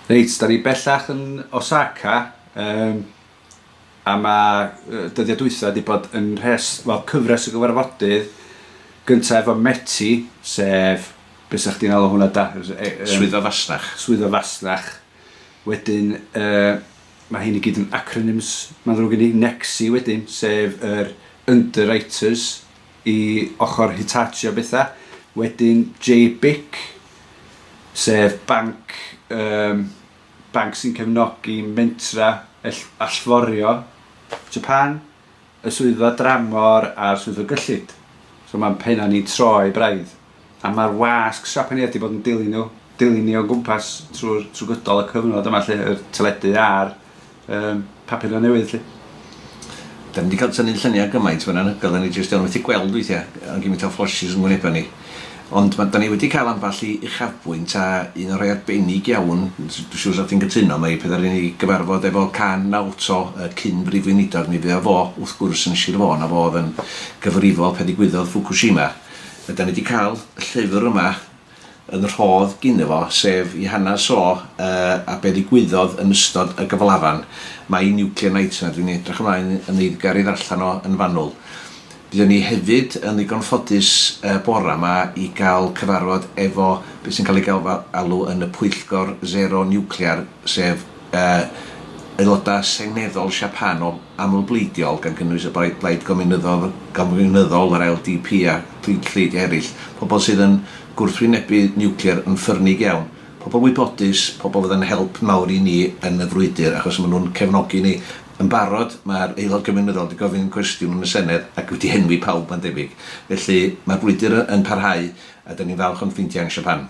Reit, da ni bellach yn Osaka, um, a mae dyddiau dwytha wedi bod yn rhes, wel, cyfres o gyfarfodydd gyntaf efo Meti, sef, beth sa'ch chdi'n alw hwnna da? Swyddfa Fasnach. Swyddfa Fasnach. Wedyn, uh, mae hyn i gyd yn acronyms, mae'n ddrwg gen i, NEXI wedyn, sef yr Underwriters i ochr Hitachi a bethau. Wedyn JBIC, sef banc, um, banc sy'n cefnogi mentra allforio Japan, y swyddfa dramor a'r swyddfa gyllid. So mae'n penna ni'n troi braidd. A mae'r wasg Siapaneaidd wedi bod yn dilyn nhw, dilyn ni o gwmpas trwy'r trwy gydol y cyfnod yma 'lly, yr teledu a'r yym papur newydd 'lly. Da ni 'di cael tynnu lluniau gymaint, mae'n anhygoel, da ni jyst yn methu gweld weithiau, yn gymaint o flashes yn ngwynebau ni. Ond ma, da ni wedi cael ambell i uchafbwynt a un o'r rhai arbennig iawn, dwi'n siŵr 'sa chdi'n cytuno, mae peth ddaru ni gyfarfod efo Kan Naoto, y cyn brif weinidog, mi fuodd fo wrth gwrs yn Sir Fôn a fo oedd yn gyfrifol pe ddigwyddodd Fukushima. A da ni 'di cael y llyfr yma yn rhodd gynno fo, sef i hanes o a be ddigwyddodd yn ystod y gyfalafan. Mae Nuclear Nightmare, dwi'n edrych ymlaen yn eiddgar i ddarllen o yn fanwl. Fuon ni hefyd yn ddigon ffodus y bora 'ma i gael cyfarfod efo be sy'n cael ei galw yn y Pwyllgor Zero Niwclear, sef aelodau seneddol Siapan o amlbleidiol, gan gynnwys y Blaid Gomiwnyddol, Gomiwnyddol, yr LDP a phleidiau eraill, pobl sydd yn gwrthwynebu niwclear yn ffyrnig iawn, pobl wybodus, pobl fydd yn help mawr i ni yn y frwydr, achos maen nhw'n cefnogi ni yn barod. Mae'r aelod gomiwnyddol wedi gofyn cwestiwn yn y Senedd ac wedi henwi pawb, mae'n debyg. Felly, mae'r frwydr yn parhau, a 'dan ni'n falch o'n ffrindiau yn Siapan.